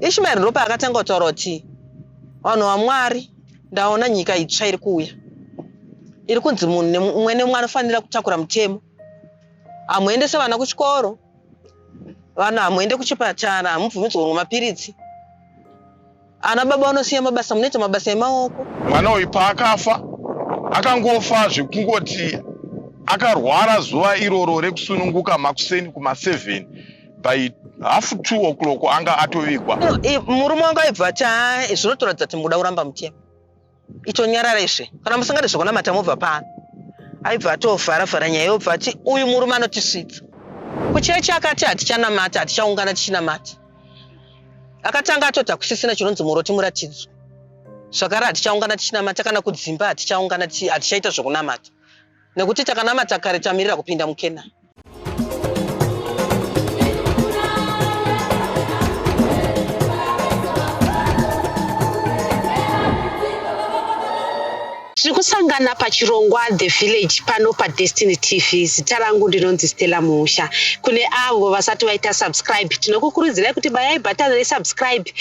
Ishmaeri ndopaakatanga kutaura kuti vanhu vaMwari ndaona nyika itsva iri kuuya iri kunzi munhu mumwe nemumwe anofanira kutakura mutemo. Hamuendese vana kuchikoro, vanhu hamuende kuchipatara, hamubvumidzwe kunwa mapiritsi. Ana baba vanosiya mabasa, munoita mabasa emaoko. Mwana uyu paakafa akangofa zvekungoti akarwara zuva iroro rekusununguka makuseni kuma7 by half 2 o'clock anga atovigwa. Murume wangu aibva ati haa zvinotoratidza kuti mukuda kuramba mutemo. Itonyarara izve kana musingade zvekunamata mobva pano. Aibva atovhara vhara nyaya yobva ati uyu murume anotisvitsa. Kuchechi akati hatichanamata hatichaungana tichinamata. Akatanga atoti hakusisina chinonzi muroti muratidzo. Zvakare hatichaungana tichinamata kana kudzimba hatichaungana hatichaita zvekunamata. Nekuti takanamata kare tamirira kupinda muKenani. Tiri kusangana pachirongwa The Village pano paDestiny TV. Zita rangu ndinonzi Stella Muusha. Kune avo vasati vaita subscribe, tinokukurudzirai kuti bayai button resubscribe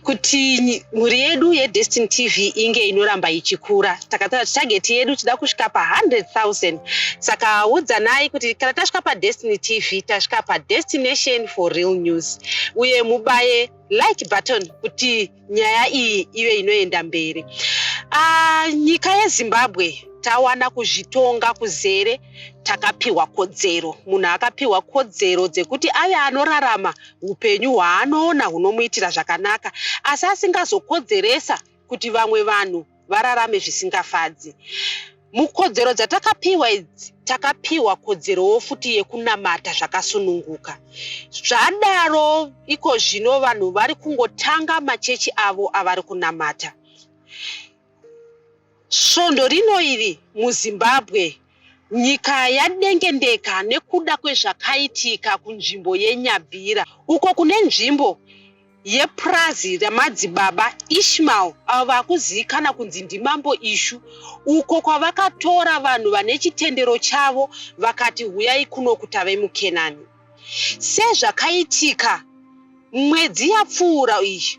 kuti mhuri yedu yeDestiny TV inge inoramba ichikura. Takataura kuti target yedu tida kusvika pa 100,000. Saka udzanai kuti kana tasvika paDestiny TV tasvika padestination for real news. Uye mubaye like button kuti nyaya iyi ive inoenda mberi. Nyika yeZimbabwe tawana kuzvitonga kuzere, takapiwa kodzero. Munhu akapiwa kodzero dzekuti ave anorarama upenyu hwaanoona hunomuitira zvakanaka asi asingazokodzeresa kuti vamwe vanhu vararame zvisingafadzi. Mukodzero dzatakapiwa idzi takapiwa kodzerowo futi yekunamata zvakasununguka. Zvadaro iko zvino vanhu vari kungotanga machechi avo avari kunamata. Svondo rino iri muZimbabwe, nyika yadengendeka nekuda kwezvakaitika kunzvimbo yeNyabira uko kune nzvimbo yepurazi raMadzibaba Ishmael avo vakuziikana kunzi ndiMambo Ishu uko kwavakatora vanhu vane chitendero chavo vakati huyai kuno kutave muKenani. Sezvakaitika mwedzi yapfuura iyi,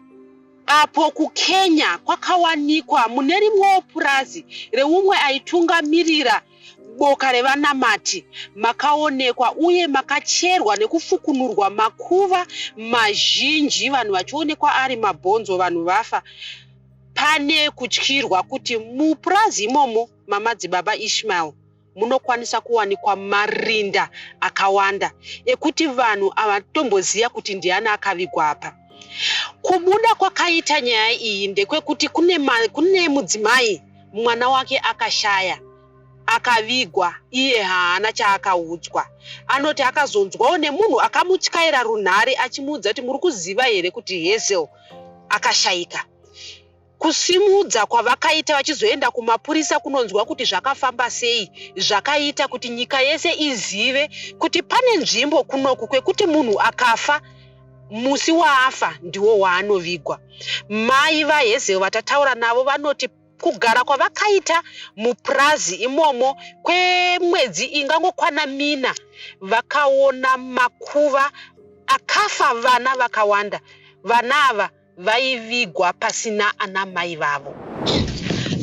Apo kuKenya kwakawanikwa mune rimwewo purazi reumwe aitungamirira boka revanamati makaonekwa uye makacherwa nekufukunurwa makuva mazhinji vanhu vachionekwa ari mabhonzo vanhu vafa. Pane kutyirwa kuti mupurazi imomo maMadzibaba Ishmael munokwanisa kuwanikwa marinda akawanda ekuti vanhu havatomboziva kuti ndiani akavigwa apa. Kubuda kwakaita nyaya iyi ndekwekuti kune, kune mudzimai mwana wake akashaya akavigwa iye haana chaakaudzwa. Anoti akazonzwawo nemunhu akamutyaira runhare achimuudza kuti muri kuziva here kuti Hazel akashaika. Kusimudza kwavakaita vachizoenda kumapurisa kunonzwa kuti zvakafamba sei zvakaita kuti nyika yese izive kuti pane nzvimbo kunoku kwekuti munhu akafa musi waafa ndiwo waanovigwa. Mai vaHezel vatataura navo vanoti kugara kwavakaita mupurazi imomo kwemwedzi ingangokwana mina vakaona makuva akafa vana vakawanda. Vana ava vaivigwa pasina ana mai vavo.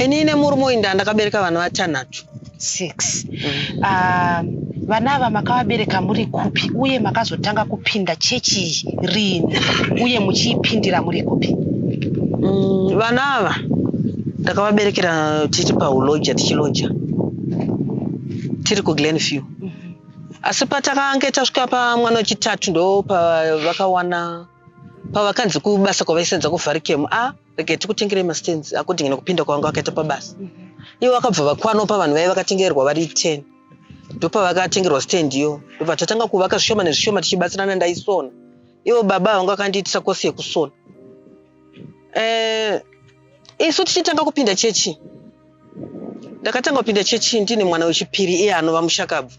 Ini nemurume uyu ndandakabereka vana vatanhatu. 6. Ah, vana ava makavabereka muri kupi uye makazotanga kupinda chechi iyi riini uye muchiipindira muri kupi? Vana ava ndakavaberekera tiri pahuloja tichiloja tiri kuGlenview. Asi patakange tasvika pamwana wechitatu ndo pavakawana pavakanzi kubasa kwavaisenza kuVarikem a rege tikutengerei mastands according nekupinda kwavanga vakaita pabasa. Ivo vakabva vakwanawo pavanhu vaive vakatengerwa vari 10 ndopavakatengerwa stand iyo ndobva tatanga kuvaka zvishoma nezvishoma tichibatsirana ndaisona. Ivo baba vanga vakandiitisa kosi yekusona. Isu tichitanga kupinda chechi ndakatanga kupinda chechi ndine mwana wechipiri iye anova mushakabvu.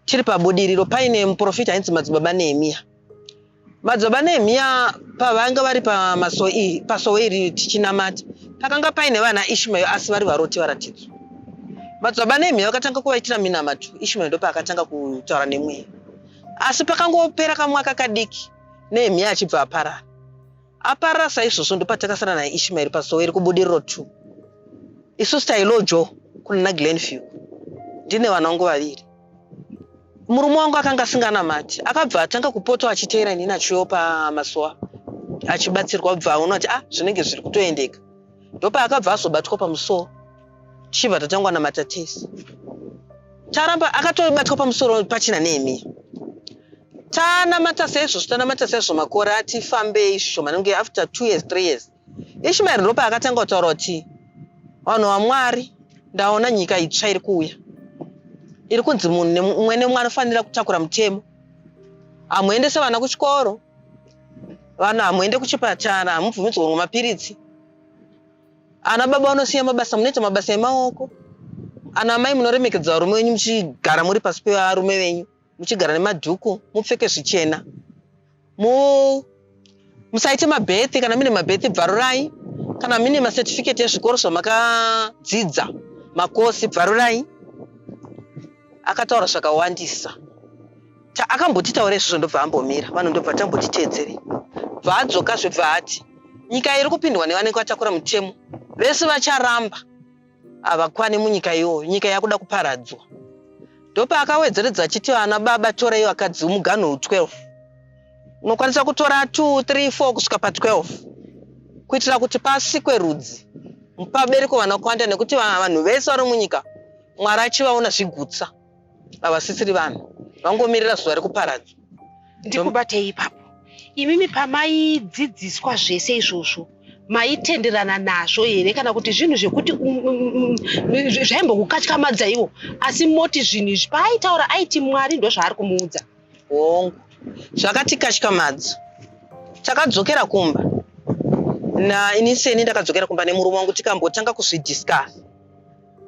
Tiri pabudiriro paine muprofita ainzi Madzibaba Nehemiya. Madzibaba Nehemiya pavanga vari pasowe iri tichinamata pakanga paine vana Ishmael asi vari varoti varatidzwa. Madzibaba Nehemiya vakatanga kuvaitira minamato Ishmael ndopaakatanga kutaura nemweya. Asi pakangopera kamwaka kadiki Nehemiya achibva aparara. Aparara saizvozvo ndopatakasara naIshmaeri pasowe rekuBudiriro 2. Isusu tailojo kunana Glenview ndine vana vangu vaviri. Murume wangu akanga asinganamati akabva atanga kupota achiteera inini achiuyawo pamasowa achibatsirwa bva aona kuti ah zvinenge zviri kutoendeka. Ndopaakabva azobatwa pamusoro tichibva tatangwa namata tese. Taramba akatobatwa pamusoro pachina Nehemiya. Tanamata saizvozvo tanamata saizvozvo makore ati fambei zvishoma nenge after 2 years 3 years. Ishmael ndopaakatanga kutaura kuti vanhu vaMwari ndaona nyika itsva iri kuuya iri kunzi munhu mumwe nemumwe anofanira kutakura mutemo. Hamuendese vana kuchikoro, vana hamuende kuchipatara, hamubvumidzwe kunwa mapiritsi. Ana baba vanosiya mabasa munoita mabasa emaoko. Ana amai munoremekedza varume venyu muchigara muri pasi pevarume venyu muchigara nemadhuku mupfeke zvichena. Mu musaite mabhethi kana mine mabhethi bvarurai kana mine macertificate ezvikoro zvamakadzidza makosi bvarurai. Akataura zvakawandisa. Akambotitaura izvozvo ndobva ambomira vanhu ndobva tambotiteedzerei. Bva adzokazve bva ati Nyika iri kupindwa nevanenge vatakura mutemo vese vacharamba havakwani munyika iyoyo, nyika yakuda kuparadzwa. Ndopaakawedzeredza achiti vana baba torai vakadzi muganhu 12 unokwanisa kutora 2 3 4 kusvika pa 12 kuitira kuti pasikwe rudzi paberekwe vana vakawanda nekuti vanhu vese vari munyika Mwari achivaona zvigutsa havasisiri vanhu vangomirira zuva rekuparadzwa. Ndikubatei ipapo. Imimi pamaidzidziswa zvese izvozvo maitenderana nazvo here kana kuti zvinhu zvekuti zvaimbokukatyamadza iwo asi moti zvinhu izvi paaitaura aiti Mwari ndozvaari kumuudza? Hongu, zvakatikatyamadza. Takadzokera kumba na ini seni ndakadzokera kumba nemurume wangu tikambotanga kuzvidiscuss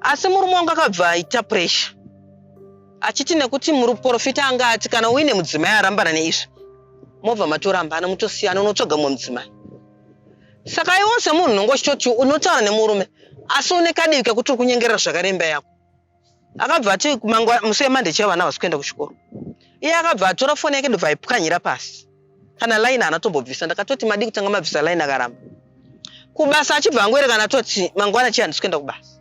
Asi murume wangu akabva aita pressure achiti nekuti muprofita anga ati kana uine mudzimai arambana neizvi mobva matorambana mutosiyana unotsvaga mumwe mudzimai. Saka iwe semunhu unonge uchitoti unotaura nemurume asi une kadivi kekuti uri kunyengerera zvakare imba yako. Akabva ati musi weMonday chaivo vana havasi kuenda kuchikoro. Iye akabva atora foni yake ndobva aipwanyira pasi. Kana line haana tombobvisa ndakatoti madii kutanga mabvisa line akaramba. Kubasa achibva angoerekana atoti mangwana chii handisi kuenda kubasa.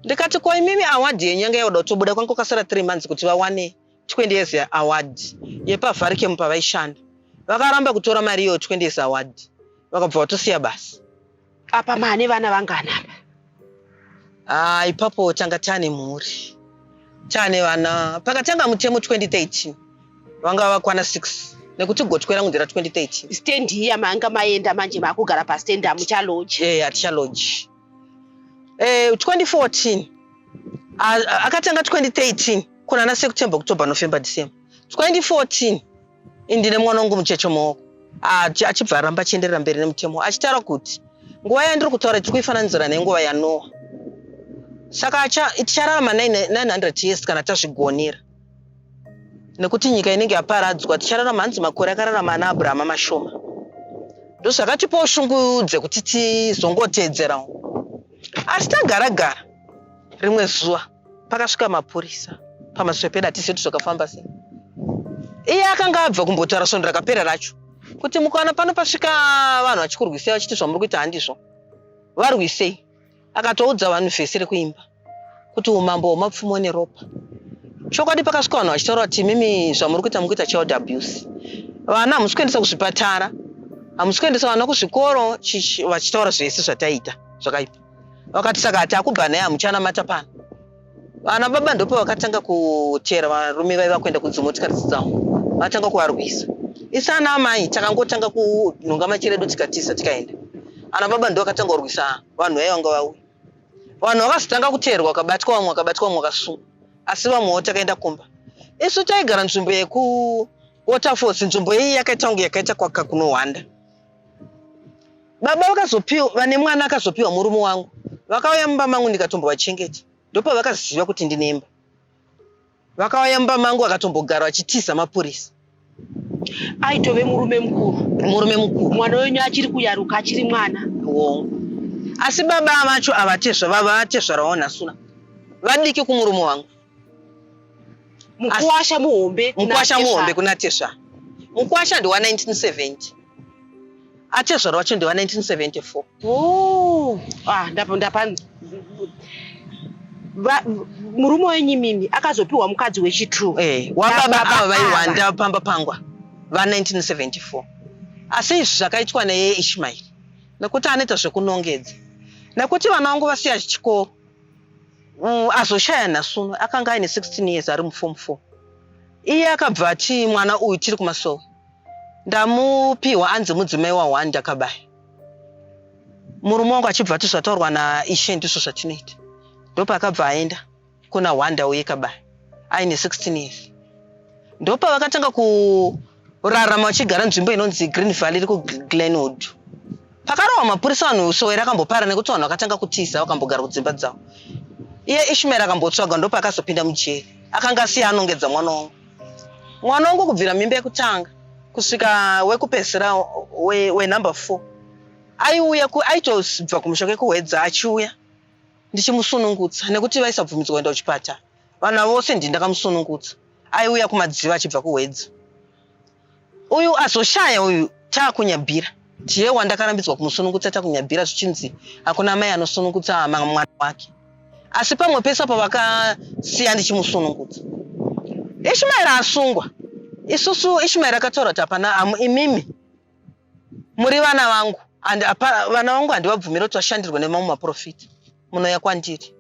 Ndikati ko imimi award yenyu yanga yakuda kutobuda kwanga kwakasara 3 months kuti vawane 20 years award yepaVaricam pavaishanda. Vakaramba kutora mari iyoyo 20 years award vakabva vatosiya basa. Apa maane vana vangani apa? Ah, ipapo tanga tane mhuri tane vana pakatanga mutemo 2013 vanga vakwana 6 nekuti gotwe rangu ndera 2013 stand iya manga maenda manje makugara pastand hamuchaloji eh hatichaloji eh 2014 akatanga 2013 kunana September October November December 2014 Indine mwana wangu mucheche mumaoko achibva aramba achienderera mberi nemutemo achitaura kuti nguva yandiri kutaura tiri kuifananidzira nenguva yaNoa saka tichararama 900 years kana tazvigonera nekuti nyika inenge yaparadzwa tichararama hanzi makore akararama ana Abrahama mashoma ndozvakatipawo shungu dzekuti tizongoteedzerawo asi tagara gara rimwe zuva Pakasvika mapurisa pamasuo pedu hatizivi kuti zvakafamba sei. Iye akanga abva kumbotaura svondo rakapera racho kuti mukaona pano pasvika vanhu vachikurwisai vachiti zvamuri kuita handizvo, varwisei. Akatoudza vanhu vhesi rekuimba kuti umambo hwemapfumo neropa. Chokwadi pakasvika vanhu vachitaura kuti imimi zvamuri kuita muri kuita child abuse. Vana hamusi kuendesa kuzvipatara, hamusi kuendesa vana kuzvikoro vachitaura zvese zvataiita zvakaipa. Vakati saka takubva naye hamuchanamata pano. Vana baba ndopa vakatanga kuteera varume vaiva kuenda kudzimotikari dzavo vatanga kuvarwisa. Isu ana amai takangotanga kunhonga machira edu tikatiza tikaenda. Ana baba ndo vakatanga kurwisa vanhu vaiva vanga vauya. Vanhu vakazotanga kuteerwa vakabatwa vamwe vakabatwa vamwe vakasungwa asi vamwewo takaenda kumba. Isu taigara nzvimbo yeku Waterfalls nzvimbo iyi yakaita kunge yakaita kwakakunohwanda. Baba vakazopiwa vane mwana akazopiwa murume wangu vakauya mumba mangu ndikatombovachengeta ndopavakaziva kuti ndine imba vakauya mumba mangu vakatombogara vachitiza mapurisa aitove murume mukuru murume mukuru mwana wenyu achiri kuyaruka achiri mwana hongu asi baba vacho avatezva vatezvarawo nhasuna vadiki kumurume wangu Mukuwasha muhombe mukuwasha muhombe kuna Tezvara. Mukuwasha ndewa 1970. Atezvara wacho ndewa 1974. Oh, ah, ndapa ndapa murume wenyu imimi akazopiwa mukadzi wechitu. Eh, wababa ava vaiwanda pamba pangwa va 1974. Asi izvi zvakaitwa neye Ishmael nekuti anoita zvekunongedza. Nekuti vana vangu vasiya chikoro. Azoshaya nhasi uno akanga aine 16 years ari muform 4. Iye akabva ati mwana uyu tiri kumasowe. Ndamupiwa anzi mudzimai waHwanda Kabaya. Murume wangu achibva ati zvataurwa naIshe ndizvo zvatinoita. Ndopaakabva aenda kuna Hwanda uye Kabaya aine 16 years. Ndopavakatanga kurarama vachigara nzvimbo inonzi Green Valley iri kuGlenwood. Pakarohwa mapurisa vanhu sowe rakambopara nekuti vanhu vakatanga kutiza vakambogara kudzimba dzavo. Iye Ishmael akambotsvagwa ndopaakazopinda mujeri. Akanga asiya anongedza mwana wangu. Mwana wangu kubvira mimba yekutanga kusvika wekupedzisira wenumber we 4 aiuya aitobva kumusha kwekuhwedza achiuya ndichimusunungutsa nekuti vaisabvumidzwa kuenda kuchipatara. Vana vose ndini ndakamusunungutsa. Aiuya kumadziva achibva kuhwedza. Uyu azoshaya uyu takunyabhira ndiye wandakarambidzwa kumusunungutsa takunyabhira zvichinzi hakuna mai anosunungutsa mwana wake. Asi pamwe pese apo vakasiya ndichimusunungutsa. Ishmael asungwa. Isusu Ishmael akataura kuti hapana imimi muri vana vangu and apa vana vangu handivabvumire kuti vashandirwe nemamwe maprofita munouya kwandiri.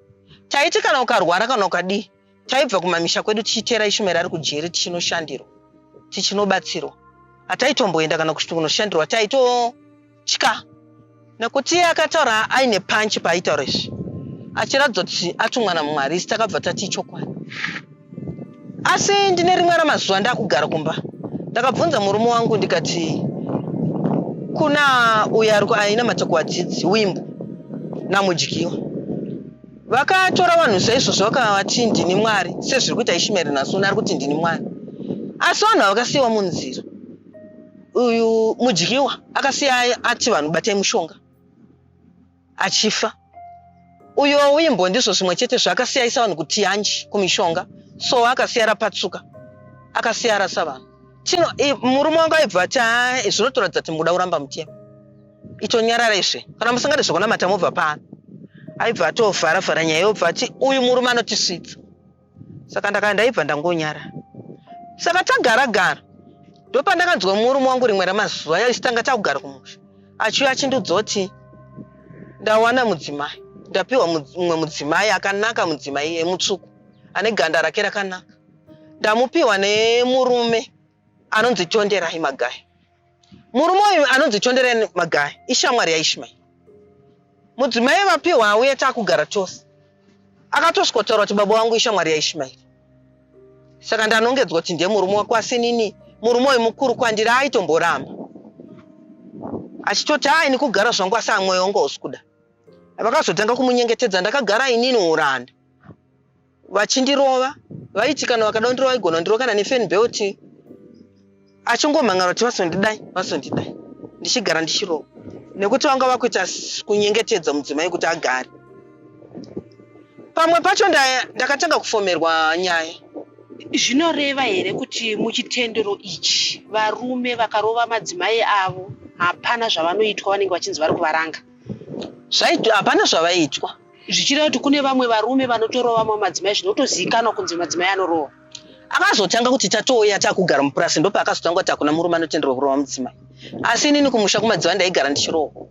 Taiti kana ukarwara kana ukadii taibva kumamisha kwedu tichiteera Ishmael ari kujeri tichinoshandirwa tichinobatsirwa. Hataitomboenda kana kunoshandirwa taitotya nekuti iye akataura aine panchi paaitaura izvi achiratidza kuti atumwa naMwari isu takabva tati ichokwadi. Asi ndine rimwe ramazuva ndakugara kumba ndakabvunza murume wangu ndikati kuna uyo ari ainamata kuwadzidzi Wimbo naMudyiwa vakatora vanhu saizvozvo vakavati ndini Mwari sezviri kuita Ishmaeri nhasi uno ari kuti ndini Mwari asi vanhu ava vakasiyiwa munzira uyu Mudyiwa akasiya ati vanhu batai mushonga achifa uyo wimbo ndizvo zvimwe chete zvaakasiya aisa vanhu kutianji kumishonga so akasiya rapatsuka akasiya arasa vanhu chino murume wangu aibva ati zvinotoratidza kuti mukuda kuramba mutemo itonyarara izve kana musingade zvekunamata mobva pano aibva atovhara vhara nyaya yobva ati uyu murume anotisvitsa saka ndaka ndaibva ndangonyara saka tagara gara ndopandakanzwa murume wangu rimwe ramazuva yaisitanga takugara kumusha achiuya achindiudza kuti ndawana mudzimai ndapiwa mumwe mudzimai akanaka mudzimai iye mutsvuku ane ganda rake rakanaka ndamupiwa nemurume anonzi Tonderai Magaya Murume uyu anonzi Tonderai Magaya ishamwari yaIshmael. Mudzimai vapiwa auya takugara tose. Akatosvikotaura kuti baba vangu ishamwari yaIshmael. Saka ndanongedzwa kuti ndiye murume wako asi inini murume uyu mukuru kwandiri aitomboramba. Achitoti haa ini kugara zvangu asi mwoyo wangu hausi kuda. Vakazotanga kumunyengetedza ndakagara inini uranda. Vachindirova vaiti kana vakada kundirova vaigona kundirova kana nefan belt achingomhangara kuti vasondidai vasondidai ndichigara ndichirova nekuti vanga vakuita kunyengetedza mudzimai kuti agare pamwe pacho ndakatanga kufomerwa nyaya. Zvinoreva here kuti muchitendero ichi varume vakarova madzimai avo hapana zvavanoitwa vanenge vachinzi vari kuvaranga? Hapana zvavaiitwa. Zvichireva kuti kune vamwe varume vanotorova mamwe madzimai zvinotozivikanwa kunzi madzimai anorohwa. Akazotanga kuti tatouya takugara mupurasi ndopaakazotanga kuti hakuna murume anotenderwa kurova mudzimai. Asi inini kumusha kumadziva ndaigara ndichirohwa.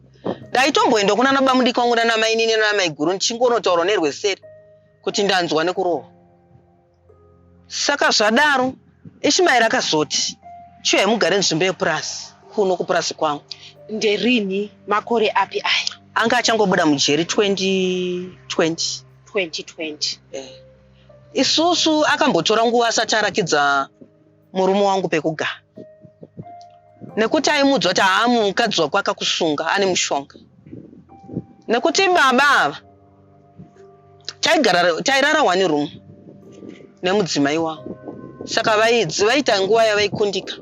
Ndaitomboenda kunana bamudiki wangu nana mainini nana maiguru ndichingonotaura nerweseri kuti ndanzwa nekurohwa. Saka zvadaro Ishimaeri akazoti, Chiuyai mugare nzvimbo yepurasi kuno kupurasi kwangu. Nderinhi? Makore api aya? Anga achangobuda mujeri 2020. 2020. Eh. Isusu akambotora nguva asati arakidza murume wangu pekugara nekuti aimuudza kuti haa mukadzi wako akakusunga ane mushonga nekuti baba ava taigara tairara one room nemudzimai wavo saka vaita nguva yavaikundika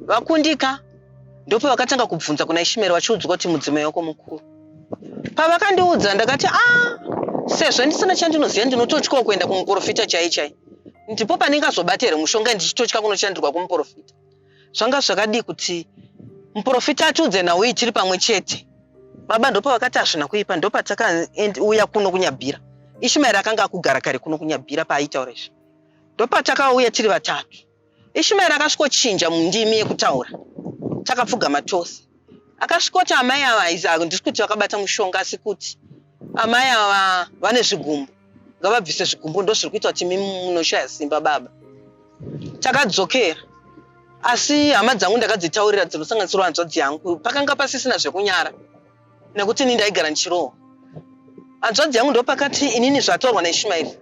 vakundika ndopavakatanga kubvunza kuna Ishmael vachiudzwa kuti mudzimai wako mukuru pavakandiudza ndakati a ah, sezvo ndisina chandinoziva ndinototyawo kuenda kumuprofita chai chai ndipo pandingazobata here mushonga ndichitotya kunoshandirwa kumuprofita zvanga zvakadii kuti Muprofita atiudze nhau iyi tiri pamwe chete. Baba ndopavakati hazvina kuipa, ndopatakauya kuno kuNyabhira. Ishumaeri akanga akugara kare kuno kuNyabhira paaitaura izvi. Ndopatakauya tiri vatatu. Ishumaeri akasvikochinja mundimi yekutaura. Takapfugama tose. Akasvikoti amai ava handisi kuti vakabata mushonga asi kuti amai ava vane zvigumbu. Ngavabvise zvigumbu ndozviri kuita kuti imi munoshaya simba baba. Takadzokera. Asi hama dzangu ndakadzitaurira dzinosanganisirwa hanzvadzi yangu. Pakanga pasisina zvekunyara nekuti ini ndaigara ndichirohwa. Hanzvadzi yangu ndopakati inini zvataurwa naIshumaeri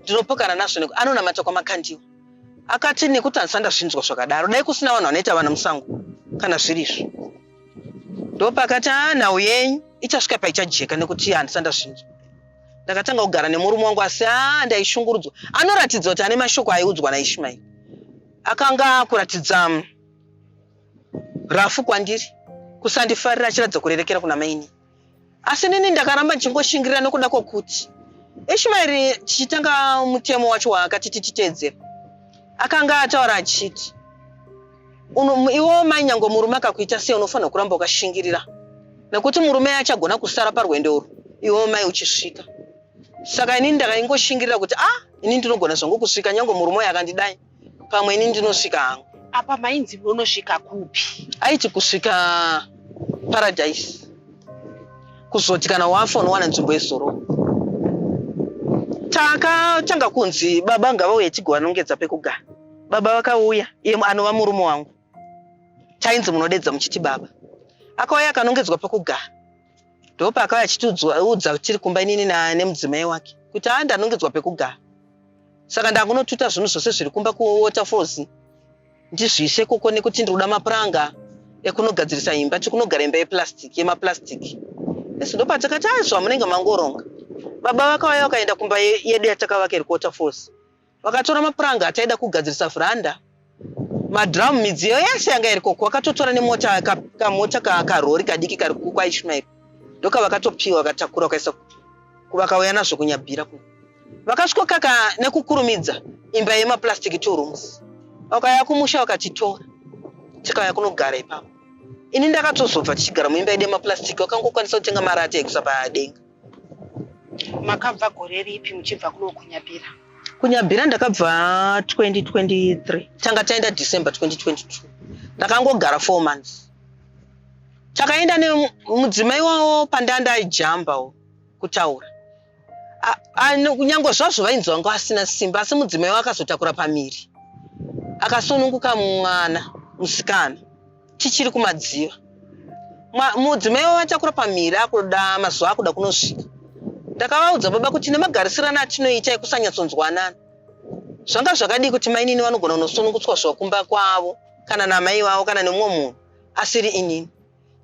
ndinopokana nazvo nekuti anonamata kwaMakandiwa. Akati nekuti handisati ndazvinzwa zvakadaro dai kusina vanhu vanoita vana musango kana zviri izvo. Ndopakati haa nhau yenyu ichasvika paichajeka nekuti handisati ndazvinzwa. Ndakatanga kugara nemurume wangu asi haa ndaishungurudzwa. Anoratidza kuti ane mashoko aiudzwa naIshmael. Akanga akuratidza rafu kwandiri kusandifarira achiratidza kurerekera kuna maini. Asi nini ndakaramba ndichingoshingirira nokuda kwokuti Ishmaeri tichitanga mutemo wacho waakati tititeedzere akanga ataura achiti iwe mai nyange murume akakuita sei unofanira kuramba wakashingirira nekuti murume achagona kusara parwendo urwu iwe mai uchisvika. Saka inini ndakaingoshingirira kuti ah ini ndinogona zvangu kusvika nyange murume uyo akandidai pamwe ini ndinosvika hangu. Apa mainzi munosvika kupi? Aiti kusvika paradise kuzoti kana wafa unowana nzvimbo yezororo. Takatanga kunzi baba ngavauye tigovanongedza pekugara. Baba vakauya iye anova murume wangu. Tainzi munodedza muchiti baba. Akauya akanongedzwa pekugara. Ndopaakauya achitiudza tiri kumba inini nemudzimai wake kuti haa ndanongedzwa pekugara. Saka ndakunotuta zvinhu zvose zviri kumba kuWaterfalls ndizviise koko nekuti ndiri kuda mapuranga ekunogadzirisa imba tiri kunogara imba yeplastic yemaplastic. Isu ndopatakati haa zvamunenge mangoronga. Baba vakauya vakaenda kumba yedu yatakavaka iri kuWaterfalls. Vakatora mapuranga ataida kugadzirisa vhuranda, madrum, midziyo yese yanga iri koko. Vakatotora nemota kamota karori kadiki kari kwaIshmael ndokavakatopiwa vakatakura vakaisa vakauya nazvo kuNyabhira kuno. Vakasvikokaka nekukurumidza imba yemaplastic two rooms. Vakauya kumusha vakatitora tikauya kunogara ipapo. Ini ndakatozobva tichigara muimba yedu yemaplastic vakangokwanisa kutenga marata ekuisa padenga. Makabva gore ripi muchibva kuno kuNyabhira? KuNyabhira ndakabva 2023. Tanga taenda December 2022. Ndakangogara 4 months. Takaenda nemudzimai wavo pandanda aijamba kutaura. Kunyange zvazvo vainzi vanga vasina simba asi mudzimai wavo akazotakura pamiri. Akasununguka mwana musikana. Tichiri kumadziva. Mudzimai wavo atakura pamiri akuda mazuva akuda kunosvika. Ndakavaudza baba kuti nemagarisirano atinoita ekusanyatsonzwanana zvanga zvakadii kuti mainini vanogona kunosunungutswa zvavo kumba kwavo kana namai vavo kana nemumwe munhu asiri inini.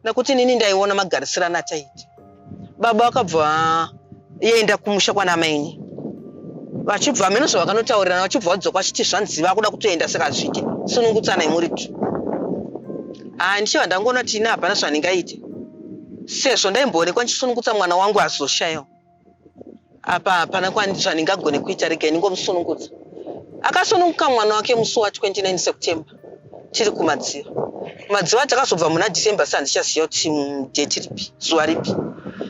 Nekuti inini ndaiona magarisirano ataiita. Baba vakabva vaenda kumusha kwana amaini vachibva hameno zvavakanotaurirana vachibva vadzoka vachiti zvanzi vakuda kutoenda saka hazviite sunungutsanai muri two. Haa ndichibva ndangoona kuti ini hapana zvandingaite sezvo ndaimboonekwa ndichisunungutsa mwana wangu azoshayawo. Apa hapana zvandingagone kuita regai ndingomusunungudza. Akasununguka mwana wake musi wa 29 September tiri kuMadziva. Kumadziva takazobva muna December asi handichaziva kuti date ripi, zuva ripi.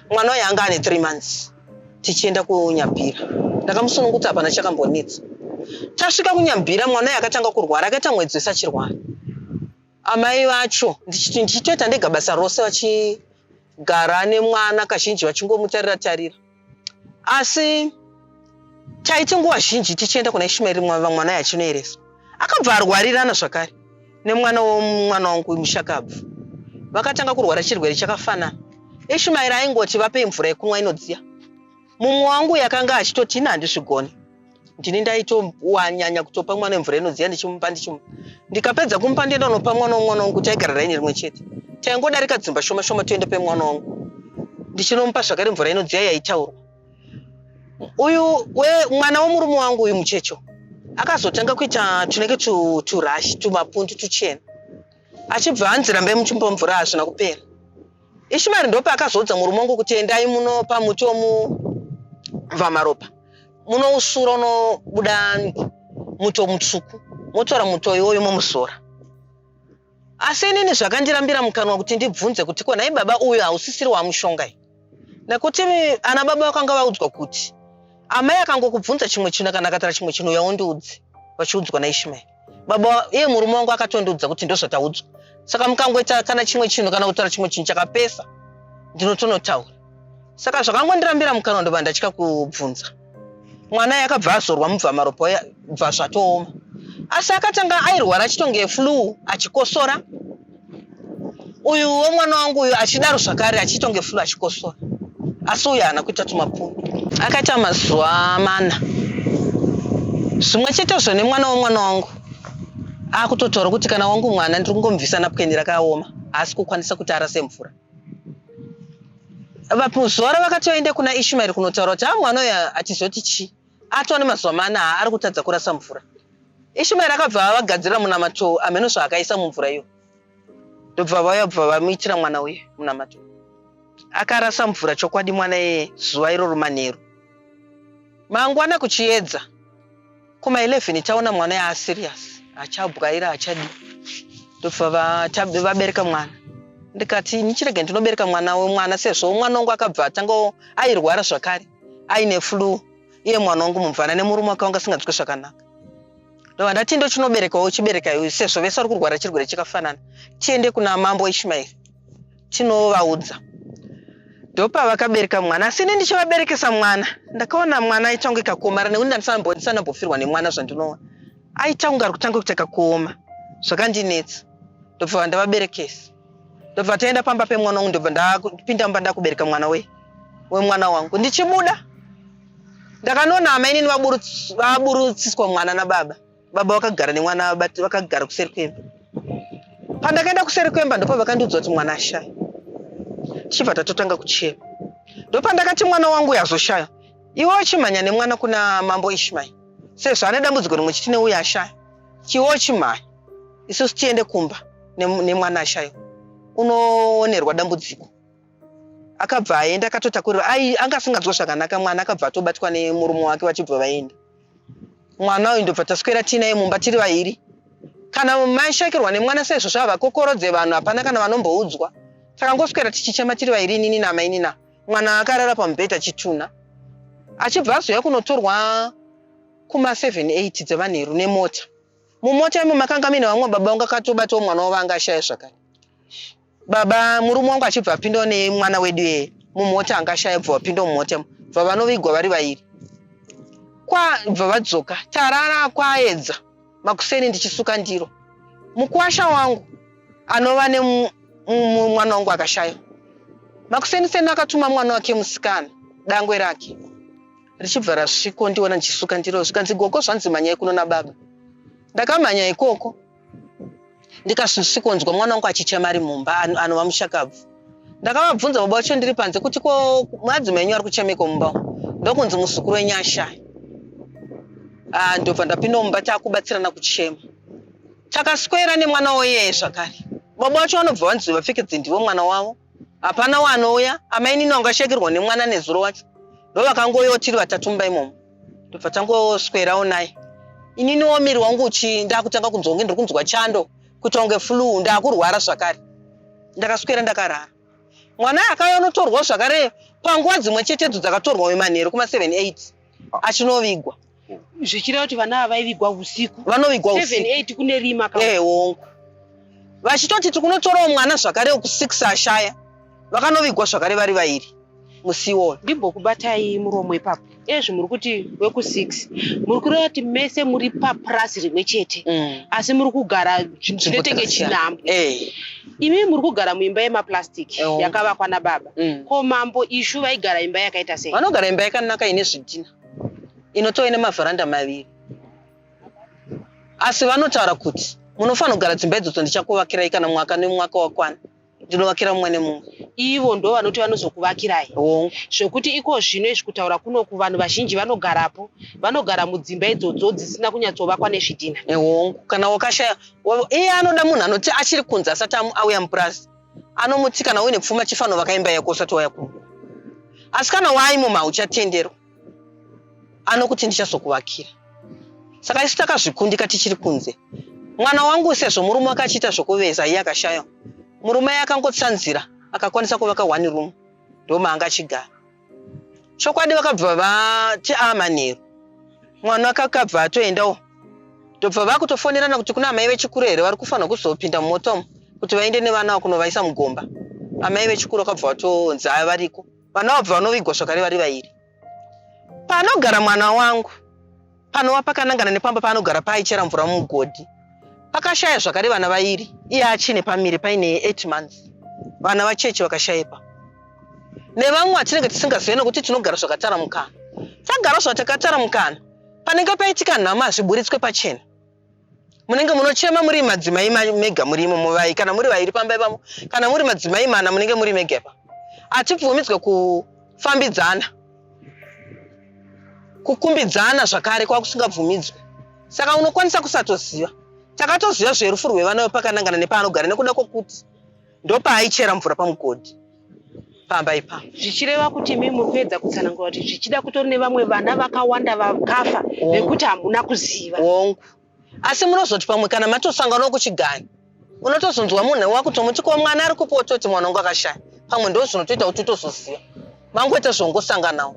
Mwana uyu anga ane 3 months tichienda kuNyabhira. Ndakamusunungudza hapana chakambonetsa. Tasvika kuNyabhira mwana uyu akatanga kurwara akaita mwedzi wese achirwara. Amai vacho ndichitoita ndega basa rose vachigara nemwana kazhinji vachingomutarira tarira. Asi taiti nguva zhinji tichienda kuna Ishumaeri mwana achinoereswa. Akabva arwarirana zvakare nemwana womwana wangu mushakabvu. Vakatanga kurwara chirwere chakafanana. Ishumaeri aingoti vapei mvura yekunwa inodziya. Mumwe wangu yakanga achitoti ini handizvigoni. Ndini ndaitowanyanya kutopa mwana mvura inodziya ndichimupa ndichimupa. Ndikapedza kumupa ndoenda kunopa mwana womwana wangu taigara raini rimwe chete. Taingodarika dzimba shoma shoma toenda pemwana wangu. Ndichinomupa zvakare mvura inodziya yaitaurwa. Uyu we mwana wemurume wangu uyu muchecho akazotanga kuita tunenge turashi tumapundu tuchena achibva anzi rambai muchimupa mvura hazvina kupera. Ishmaeri ndopaakazoudza murume wangu kuti endai munopa muti womubvamaropa munousura unobuda muto mutsvuku motora muto iwoyo momuzora. Asi inini zvakandirambira mukanwa kuti ndibvunze kuti ko nhai baba uyu hausisiri wamushonga iyi nekuti ana baba vakanga vaudzwa kuti amai akangokubvunza chimwe chinhu kana akataura chimwe chinhu uya undiudze vachiudzwa naIshmael. Baba iye murume wangu akatondiudza kuti ndozvataudzwa saka mukangoita kana chimwe chinhu kana kutaura chimwe chinhu chakapesa ndinotonotaura. Saka zvakangondirambira mukanwa ndobva ndatya kubvunza. Mwana yakabva azorwa mubva maropa bva zvatooma. Asi akatanga airwara achitonge flu achikosora. Uyu womwana wangu uyu achidaro zvakare achitonge flu achikosora. Asi uyu haana kuita tumapundu. Akaita mazuva mana. Zvimwe chetezvo nemwana womwana wangu. Akutotaura kuti kana wangu mwana ndiri kungomubvisa napukeni rakaoma haasi kukwanisa kuti arase mvura. Zuva ravakati vaende kuna Ishmaeri kunotaura kuti ha mwana uyu hatizoti chii atova nemazuva mana haa ari kutadza kurasa mvura. Ishmaeri akabva avagadzirira munamato hameno zvaakaisa mumvura iyo. Ndobva vauya bva vamuitira mwana uye munamato. Akarasa mvura chokwadi mwana iyeye zuva iroro manheru. Mangwana kuchiedza kuma 11 taona mwana yaa serious achabwaira achadii ndobva vabereka mwana ndikati ini chirega ndinobereka mwana wemwana sezvo mwana wangu akabva atanga airwara zvakare aine flu iye mwana wangu mumvana nemurume wake wanga asinganzwi zvakanaka ndobva ndati ndochinoberekawo chibereka iwe sezvo vese vari kurwara chirwere chakafanana tiende kuna mambo Ishmaeri tinovaudza ndopavakabereka mwana asi ini ndichivaberekesa mwana ndakaona mwana aita kunge kakuomara nekuti ndandisana mbofirwa nemwana zvandinoona aita kunge ari kutanga kuita kakuoma zvakandinetsa ndobva ndavaberekesa ndobva taenda pamba pemwana wangu ndobva ndapinda mumba ndakubereka mwana we wemwana wangu ndichibuda ndakanoona amainini vaburutsiswa mwana nababa baba vakagara nemwana vakagara kuseri kwemba pandakaenda kuseri kwemba ndopa vakandiudza kuti mwana ashaya tichibva tatotanga kuchema ndopandakati mwana wangu yazoshaya iwe uchimhanya nemwana kuna mambo Ishmael sezvo ane dambudziko rimwe chete neuyo ashaya chiwe uchimhanya isusu tiende kumba nemwana ashaya unoonerwa dambudziko akabva aenda akatotakurirwa anga asinganzwa zvakanaka mwana akabva atobatwa nemurume wake vachibva vaenda mwana uyu ndobva taswera tiinaye mumba tiri vairi kana maishakirwa nemwana saizvozvo havakokorodze vanhu hapana kana vanomboudzwa takangoswera tichichema tiri vairi inini namainina mwana akarara pamubhedha chitunha achibva azouya kunotorwa kuma 7 8 dzevanheru nemota mumota imo makanga muine vamwe baba vangu akatobatawo mwana wavo anga ashaya zvakare baba murume wangu achibva apindawo nemwana wedu iyeye mumota anga ashaya bva vapinda mumota bva vanovigwa vari vairi kwabva vadzoka tarara kwaedza makuseni ndichisuka ndiro mukwasha wangu anova nemwana wangu akashaya makuseni seni akatuma mwana wake musikana dangwe rake richibva rasviko ndiona ndichisuka ndiro zvikanzi gogo zvanzi mhanyai kuno nababa ndakamhanya ikoko ndikasvikonzwa mwana wangu achichema ari mumba anova mushakabvu ndakavabvunza baba vacho ndiri panze kuti ko madzimai enyu ari kuchemeko mumba ndokunzi muzukuru wenyu ashaya ah, ndobva ndapinda mumba takubatsirana kuchema takaswera nemwana woyeye zvakare baba vacho vanobva vanzi vapfekedze ndivo mwana wavo hapana wanouya amainini wanga ashekirwa nemwana nezuro wacho ndovakangouyawo tiri vatatu mumba imomo ndobva tangoswerawo naye ininiwo miri wangu uchi ndakutanga kunzwa kunge ndiri kunzwa chando kuita kunge flu ndakurwara zvakare ndakaswera ndakarara mwana akauya unotorwa zvakare panguva dzimwe chetedzo dzakatorwa wemanheru kuma 7 8 achinovigwa zvichireva kuti vana ava vaivigwa usiku vanovigwa usiku 7 8 kune rima ka Eh, hongu vachitoti tiri kunotorawo mwana zvakare ku6 ashaya vakanovigwa zvakare vari vairi musi iwoyo ndimbokubatai muromo ipapo ezvi muri kuti weku6 muri kureva kuti mese muri papurasi rimwe chete asi muri kugara zvinotenge chinhambwe Eh, imi muri kugara muimba yemaplastic Ewo. yakavakwa nababa ko mambo ishu vaigara imba yakaita sei vanogara imba yakanaka ine zvidhina inotova ine mavharanda maviri asi vanotaura kuti munofanira kugara dzimba idzodzo ndichakuvakirai kana mwaka nemwaka wakwana ndinovakira mumwe nemumwe ivo ndo vanoti vanozokuvakirai hongu zvokuti iko zvino izvi kutaura kunoku vanhu vazhinji vanogarapo vanogara mudzimba idzodzo dzisina kunyatsovakwa nezvidhina hongu kana wakashaya iye anoda munhu anoti achiri kunze asati auya mupurasi anomuti kana uine pfuma chifanovaka imba yako usati wauya kuno asi kana waimomo hauchatenderwa anokuti ndichazokuvakira saka isu takazvikundika tichiri kunze. Mwana wangu sezvo murume wake achiita zvokuveza iye akashaya, murume akangotsanzira akakwanisa kuvaka one room ndomaanga achigara. Chokwadi vakabva vati amanheru mwana wake akabva atoendawo ndobva vakutofonerana kuti kuna amai vechikuru here vari kufanirwa kuzopinda mumota umu kuti vaende nevana ava kunovaisa mugomba. Amai vechikuru vakabva vatonzi aya variko vana vabva vanovigwa zvakare vari vairi. Panogara mwana wangu panova pakanangana nepamba paanogara paaichera mvura mumugodhi pakashaya zvakare vana vairi iye achine pamiri paine 8 months vana vacheche vakashayepa nevamwe vatinenge tisingazive nekuti tinogara zvakatara mukana tagara zvatakatara mukana panenge paitika nhamo hazviburitswe pachena munenge munochema muri madzimai mega muri imomo vai kana muri vairi pamba ipamo kana muri madzimai mana munenge muri mega ipa hatibvumidzwe kufambidzana kukumbidzana zvakare kwakusingabvumidzwe saka unokwanisa kusatoziva takatoziva zverufu rwevana vepakanangana nepaanogara nekuda kwokuti ndopaaichera mvura pamugodhi pamba ipapo zvichireva kuti imi muri kuedza kutsanangura kuti zvichida kutori nevamwe vana vakawanda vakafa vekuti hamuna kuziva. Hongu, asi munozoti pamwe kana matosanganawo kuchigayo unotozonzwa munhu wakutomuti ko mwana ari kupi wototi mwana wangu akashaya pamwe ndo zvinotoita kuti utozoziva mangoita zvongosanganawo.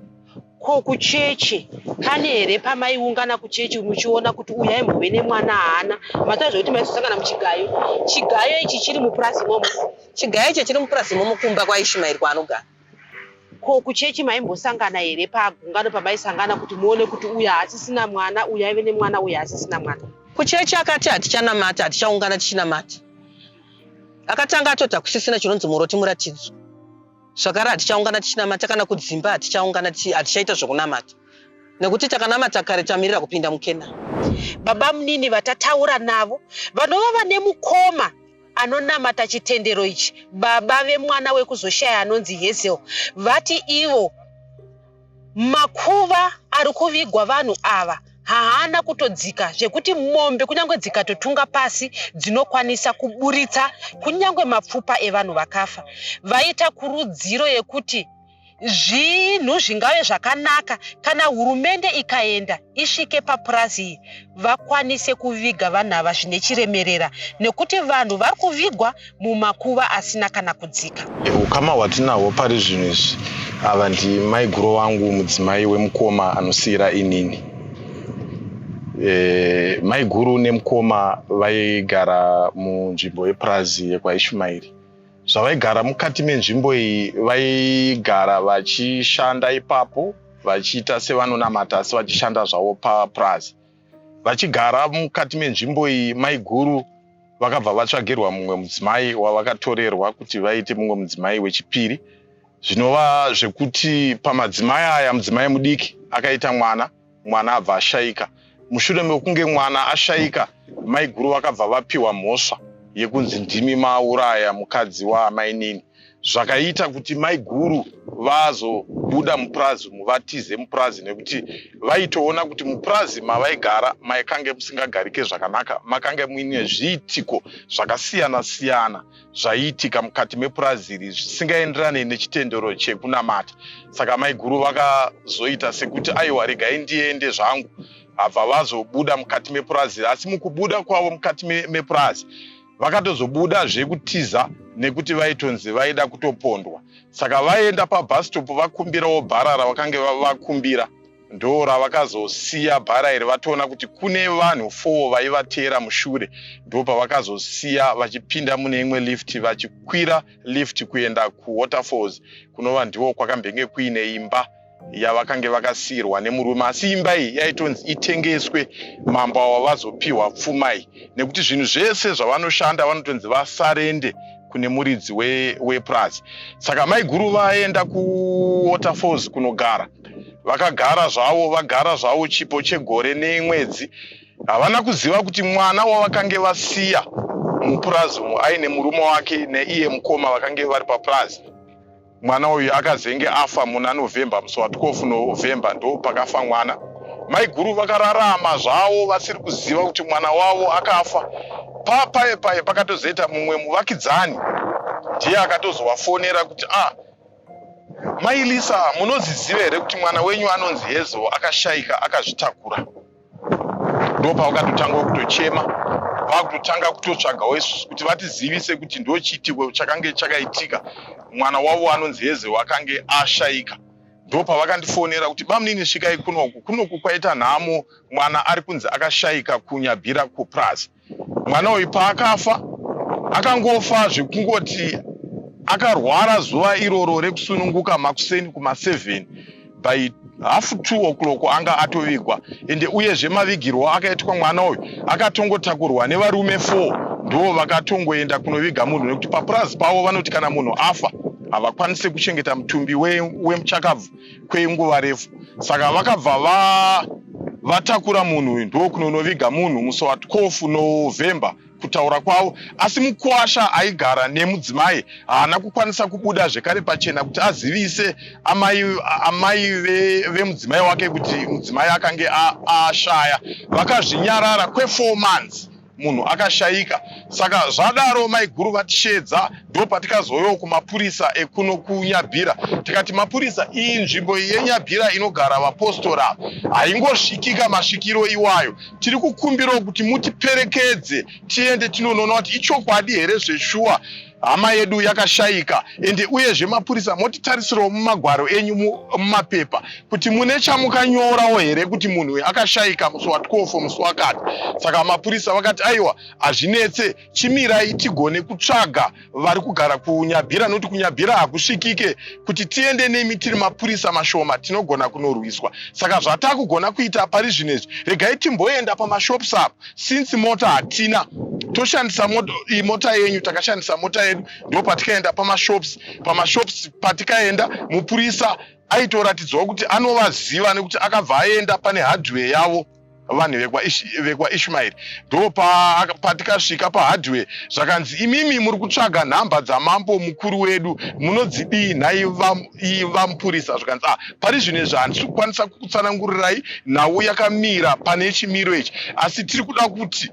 Ko kuchechi pane here pamaiungana kuchechi muchiona kuti uyu aimbove nemwana haana mataura zvekuti maizosangana muchigayo chigayo ichi chiri mupurazi imomo Chigayo icho chiri mupurazi imomo kumba kwaIshumairi kwaanogara. Ko kuchechi maimbosangana here pagungano pamaisangana kuti muone kuti uyu haasisina mwana uyu aive nemwana uyu haasisina mwana? Kuchechi akati hatichanamata hatichaungana tichinamata. Akatanga atoti hakusisina chinonzi muroti muratidzo. Zvakare hatichaungana tichinamata kana kudzimba hatichaungana hatichaita zvokunamata nekuti takanamata kare tamirira kupinda muKenani. Babamunini vatataura navo vanova vane mukoma anonamata chitendero ichi, baba vemwana wekuzoshaya anonzi Hazel, vati ivo makuva ari kuvigwa vanhu ava haana kutodzika zvekuti mombe kunyange dzikatotunga pasi dzinokwanisa kuburitsa kunyange mapfupa evanhu vakafa. Vaita kurudziro yekuti Zvinhu zvingave zvakanaka kana hurumende ikaenda isvike papurazi iyi vakwanise kuviga vanhu ava zvine chiremerera nekuti vanhu vari kuvigwa mumakuva asina kana kudzika. Hukama hwatinahwo pari zvino izvi ava ndimaiguru vangu mudzimai wemukoma anosiira inini. E, maiguru nemukoma vaigara munzvimbo yepurazi yekwaIshumairi. Zvavaigara mukati menzvimbo iyi vaigara vachishanda ipapo vachiita sevanonamata asi vachishanda zvavo papurazi. Vachigara mukati menzvimbo iyi maiguru vakabva vatsvagirwa mumwe mudzimai wavakatorerwa kuti vaite mumwe mudzimai wechipiri zvinova zvekuti pamadzimai aya mudzimai mudiki akaita mwana mwana abva ashaika. Mushure mekunge mwana ashaika, maiguru vakabva vapiwa mhosva yekunzi ndimi mauraya mukadzi waamainini zvakaita kuti maiguru vazobuda mupurazi umu vatize mupurazi nekuti vaitoona kuti mupurazi mavaigara maikange musingagarike zvakanaka makange muine zviitiko zvakasiyana siyana zvaiitika mukati mepurazi iri zvisingaenderane nechitendero chekunamata saka maiguru vakazoita sekuti aiwa regai ndiende zvangu habva vazobuda mukati mepurazi asi mukubuda kwavo mukati mepurazi vakatozobuda zvekutiza nekuti vaitonzi vaida kutopondwa saka vaenda pabus stop vakumbirawo bhara ravakange vakumbira Ndoo ravakazosiya bhara iri vatoona kuti kune vanhu four vaivateera mushure ndopavakazosiya vachipinda mune imwe lift vachikwira lift kuenda kuwaterfalls kunova ndiwo kwakambenge kuine imba yavakange vakasiirwa nemurume asi imba iyi yaitonzi itengeswe mambo ava vazopiwa pfuma iyi nekuti zvinhu zvese zvavanoshanda vanotonzi vasarende kune muridzi wepurazi we saka maiguru vaenda kuwaterfalls kunogara Vakagara zvavo vagara zvavo chipo chegore nemwedzi. Havana kuziva kuti mwana wavakange vasiya mupurazi umu aine murume wake neiye mukoma vakange vari papurazi. Mwana uyu akazenge afa muna November musi wa 12 November ndo pakafa mwana. Maiguru vakararama zvavo vasiri kuziva kuti mwana wavo akafa. Papaye paye pakatozoita mumwe muvakidzani ndiye akatozovafonera kuti ah Mai Lisa munoziziva here kuti mwana wenyu anonzi Hazel akashaika akazvitakura? Ndopavakatotanga kutochema. Vakutotanga kutotsvagawo isusu kuti vatizivise kuti ndochiitiko chakange chakaitika, mwana wavo anonzi Hezel akange ashaika. Ndopavakandifonera kuti bamunini svikai kunoku, kunoku kwaita nhamo, mwana ari kunzi akashaika kuNyabhira kupurazi. Mwana uyu paakafa akangofa zvekungoti akarwara zuva iroro rekusununguka makuseni kuma7, by half 2 o'clock anga atovigwa. Ende uyezve mavigirwo akaitwa mwana uyu, akatongotakurwa nevarume 4, ndo vakatongoenda kunoviga munhu, nekuti papurazi pavo vanoti kana munhu afa havakwanisi kuchengeta mutumbi wemuchakabvu kwenguva refu. Saka vakabva vatakura munhu uyu ndokunonoviga munhu musi wa12 November, kutaura kwavo. Asi mukwasha aigara nemudzimai haana kukwanisa kubuda zvekare pachena kuti azivise amai vemudzimai wake kuti mudzimai akange ashaya. Vakazvinyarara kwe4 months munhu akashayika. Saka zvadaro maiguru vatishedza, ndo patikazoyawo kumapurisa ekuno kuNyabhira. Tikati mapurisa, iyi nzvimbo yeNyabhira inogara vapostora, haingosvikika masvikiro iwayo. Tiri kukumbirawo kuti mutiperekedze tiende tinonoona kuti ichokwadi here, zveshuwa hama yedu yakashayika. Ende uyezve mapurisa motitarisirawo mumagwaro enyu, mumapepa, kuti mune chamukanyorawo here kuti munhu uyu akashayika musi wa12, musi wakati. Saka mapurisa vakati aiwa, hazvinetse, chimirai tigone kutsvaga vari kugara kuNyabhira, nokuti kuNyabhira hakusvikike kuti tiende nemi tiri mapurisa mashoma, tinogona kunorwiswa. Saka zvatakugona kuita pari zvino izvi, regai timboenda pamashops apo, since mota hatina, toshandisa mota yenyu. Takashandisa mota yedu, ndo patikaenda pamashops. Pamashops patikaenda, mupurisa aitoratidzwawo kuti anovaziva, nekuti akabva aenda pane hardware yavo vanhu vekwaIshmaeri. Ndo patikasvika pahardware, zvakanzi, "Imimi muri kutsvaga nhamba dzamambo mukuru wedu, munodzidii nhai vamupurisa?" Zvakanzi, "Ah, pari zvino izvi handisi kukwanisa kukutsanangurirai, nhau yakamira pane chimiro ichi, asi tiri kuda kuti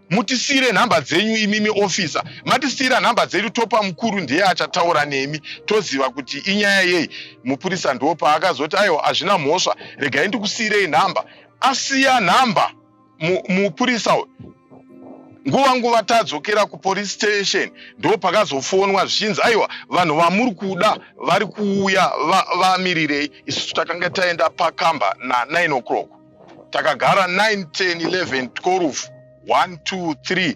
mutisiyire nhamba dzenyu imimi officer. Matisiyira nhamba dzedu, topa mukuru, ndiye achataura nemi, toziva kuti inyaya yei." Mupurisa ndo paakazoti, "Aiwa, hazvina mhosva, regai ndikusiyirei nhamba." Asiya nhamba mupurisa uyu, nguva tadzokera kupolice station, ndo pakazofonwa zvichinzi, "Aiwa, vanhu vamuri kuda vari kuuya, vamirirei." Isusu takanga taenda pakamba na9 o'clock, takagara 9, 10, 11, 12, 1, 2, 3,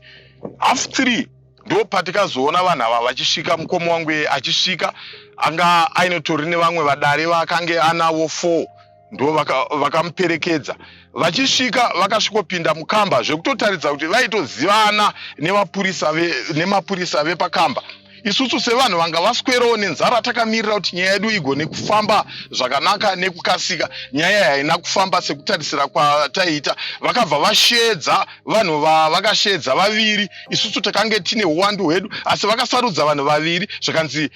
half 3 ndo patikazoona vanhu ava vachisvika. Mukoma wangu achisvika anga ainotori nevamwe vadare vakange anavo 4, ndo vakamuperekedza. Vachisvika vakasvikopinda mukamba, zvekutotaridza kuti vaitozivana nemapurisa vepakamba. Isusu sevanhu vanga vaswerawo nenzara takamirira kuti nyaya yedu igone kufamba zvakanaka nekukasika, nyaya haina kufamba sekutarisira kwataiita. Vakabva vashedza vanhu, vavakashedza vaviri. Isusu takange tine uwandu hwedu, asi vakasarudza vanhu vaviri. Zvakanzi,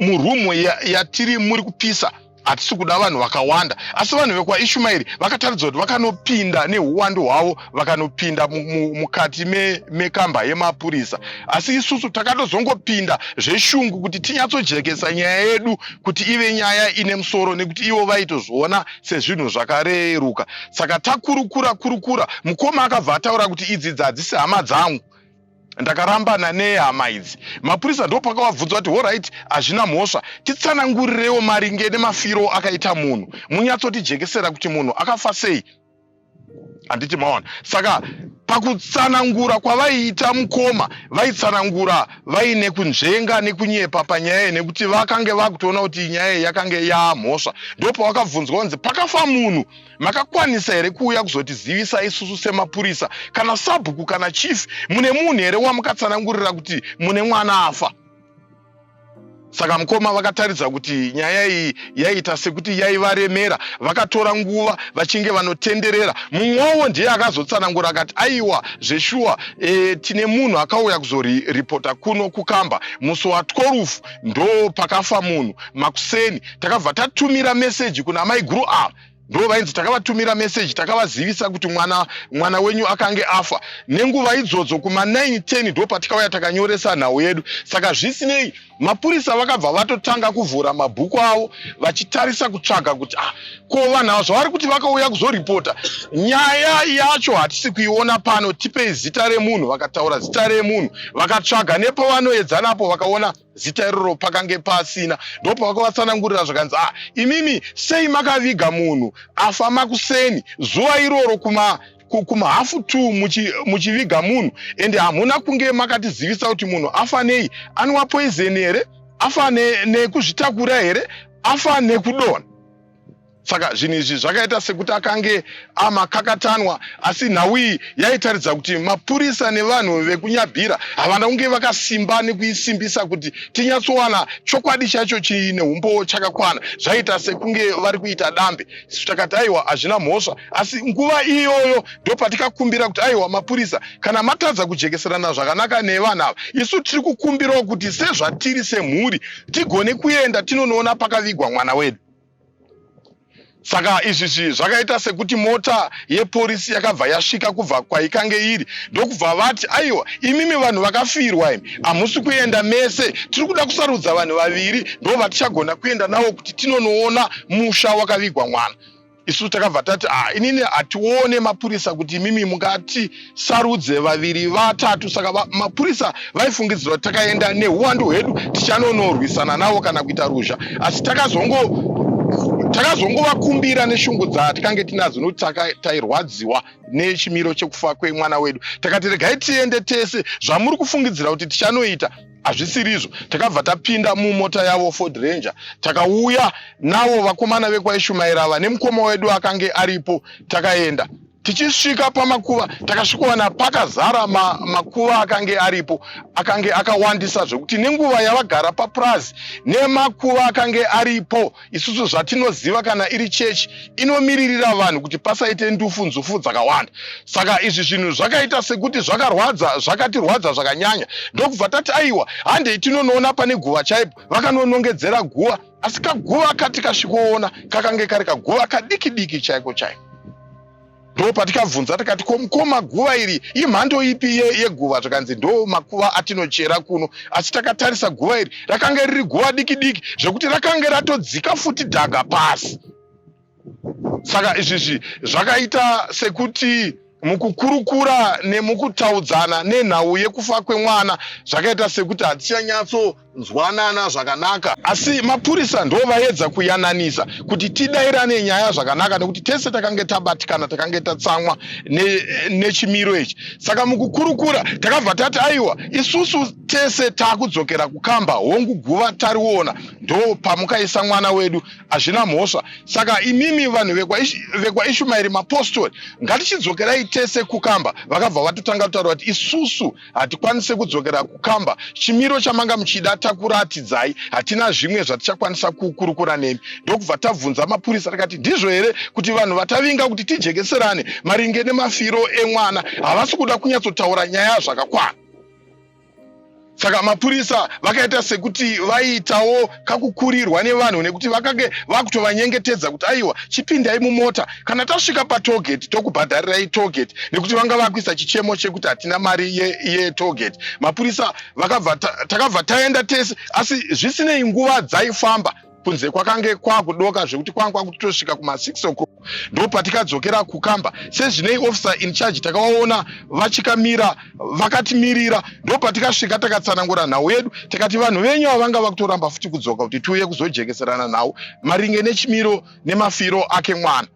"Murumu yatiri muri kupisa, hatisi kuda vanhu vakawanda." Asi vanhu vekwaIshumaeri vakataridza kuti vakanopinda neuwandu hwavo, vakanopinda mukati mekamba yemapurisa. Asi isusu takatozongopinda zveshungu kuti tinyatsojekesa nyaya yedu kuti ive nyaya ine musoro, nekuti ivo vaitozviona sezvinhu zvakareruka. Saka takurukura kurukura, mukoma akabva ataura kuti, "Idzi hadzisi hama dzangu, ndakarambana nehama idzi." Mapurisa ndo pakavabvunza kuti, "Alright, hazvina mhosva, titsanangurirewo maringe nemafiro akaita munhu, munyatsotijekesera kuti munhu akafa sei." Handiti maona? Saka pakutsanangura kwavaiita mukoma, vaitsanangura vaine kunzvenga nekunyepa panyaya iyi, nekuti vakange vakutoona kuti nyaya iyi yakange yamhosva. Ndo pavakabvunzwa kunzi, "Pakafa munhu, makakwanisa here kuuya kuzotizivisa isusu semapurisa, kana sabhuku kana chief? Mune munhu here wamukatsanangurira kuti mune mwana afa?" Saka mukoma vakataridza kuti nyaya iyi yaiita sekuti yaivaremera, vakatora nguva vachinge vanotenderera. Mumwewo ndiye akazotsanangura akati, "Aiwa, zveshuwa, tine munhu akauya kuzoripota kuno kukamba musi wa12, ndo pakafa munhu makuseni. Takabva tatumira meseji kuna maiguru ava." Ndo vainzi takavatumira meseji, takavazivisa kuti mwana mwana wenyu akange afa. Nenguva idzodzo kuma 9 10 ndo patikauya takanyoresa nhau yedu. Saka zvisinei, mapurisa vakabva vatotanga kuvhura mabhuku avo vachitarisa kutsvaga kuti ah, ko vanhu ava zvavari kuti vakauya kuzoripota nyaya yacho hatisi kuiona pano, tipei zita remunhu. Vakataura zita remunhu, vakatsvaga nepavanoedza napo vakaona zita iroro pakange pasina. Ndopavakavatsanangurira zvakanzi, ah, imimi sei makaviga munhu afa makuseni zuva iroro kuma kumahafu 2 muchiviga munhu, ende hamuna kunge makatizivisa kuti munhu afa nei, anwa poison here, afa nekuzvitakura ne here, afa nekudonha. Saka zvinhu izvi zvakaita sekuti akange amakakatanwa, asi nhau iyi yaitaridza kuti mapurisa nevanhu vekuNyabhira havana kunge vakasimba nekuisimbisa kuti tinyatsowana chokwadi chacho chiine umbowo chakakwana. Zvaita sekunge vari kuita dambe. Isu takati aiwa, hazvina mhosva, asi nguva iyoyo ndopatikakumbira kuti aiwa mapurisa, kana matadza kujekeserana zvakanaka nevanhu ava, isu tiri kukumbirawo kuti sezvatiri semhuri tigone kuenda tinonoona pakavigwa mwana wedu. Saka izvi zvakaita sekuti mota yeporisi yakabva yasvika kubva kwaikange iri, ndokubva vati aiwa, imimi vanhu vakafirwa imi hamusi kuenda mese, tiri kuda kusarudza vanhu vaviri ndo vatichagona kuenda navo kuti tinonoona musha wakavigwa mwana. Isu takabva tati ah, inini hatione mapurisa kuti imimi mungati sarudze vaviri vatatu. Saka mapurisa vaifungidzira kuti takaenda nehuwandu hwedu tichanonorwisana navo kana kuita ruzha, asi takazongovakumbira neshungu dzatikange tinadzo nokuti tairwadziwa nechimiro chekufa kwemwana wedu. Takati regai tiende tese, zvamuri kufungidzira kuti tichanoita hazvisirizvo. Takabva tapinda mumota yavo Ford Ranger, takauya navo vakomana vekwaIshumaeri ava nemukoma wedu akange aripo. Takaenda, tichisvika pamakuva takasvikowana pakazara makuva akange aripo, akange akawandisa zvekuti nenguva yavagara papurazi nemakuva akange aripo, isusu zvatinoziva kana iri chechi inomiririra vanhu kuti pasaite ndufu nzufu dzakawanda. Saka izvi zvinhu zvakaita sekuti zvakarwadza, zvakatirwadza zvakanyanya, ndokubva tati aiwa, handei tinonoona pane guva chaipo. Vakanonongedzera guva, asi kaguva katikasvikoona kakange kari kaguva kadiki diki chaiko chaiko. Ndo patikabvunza tikati, ko mukoma, guva iri imhando ipi yeguva? Zvikanzi ndo makuva atinochera kuno. Asi takatarisa guva iri rakange riri guva diki diki zvekuti rakange ratodzika futi dhaga pasi. Saka izvizvi zvakaita sekuti mukukurukura nemukutaudzana nenhau yekufa kwemwana zvakaita sekuti hatichanyatsonzwanana zvakanaka, asi mapurisa ndo vaedza kuyananisa kuti tidairane nyaya zvakanaka, nekuti tese takange tabatikana, takange tatsamwa nechimiro ne ichi. Saka mukukurukura takabva tati aiwa, isusu tese takudzokera kukamba, hongu guva tariona, ndo pamukaisa mwana wedu, hazvina mhosva. Saka imimi vanhu vekwaIshumaeri mapostori, ngatichidzokerai tese kukamba. Vakabva vatotanga kutaura kuti isusu hatikwanise kudzokera kukamba, chimiro chamanga muchida takuratidzai, hatina zvimwe zvatichakwanisa kukurukura nemi. Ndokubva tabvunza mapurisa tikati ndizvo here kuti vanhu vatavinga kuti tijekeserane maringe nemafiro emwana havasi kuda kunyatsotaura nyaya zvakakwana. Saka mapurisa vakaita sekuti vaiitawo kakukurirwa nevanhu, nekuti vakange vakutovanyengetedza kuti aiwa, chipindai mumota, kana tasvika patollgate tokubhadharirai tollgate, nekuti vanga vakuisa chichemo chekuti hatina mari yetollgate. Mapurisa vakabva takabva taenda tese, asi zvisinei nguva dzaifamba, kunze kwakange kwakudoka zvekuti kwanga kwakutosvika kuma6 o'clock ndo patikadzokera kukamba. Sezvinei officer in charge takavaona vachikamira vakatimirira, ndo patikasvika takatsanangura nhau yedu, tikati vanhu venyu ava vanga vakutoramba futi kudzoka kuti tiuye kuzojekeserana nhau maringe nechimiro nemafiro ake mwana.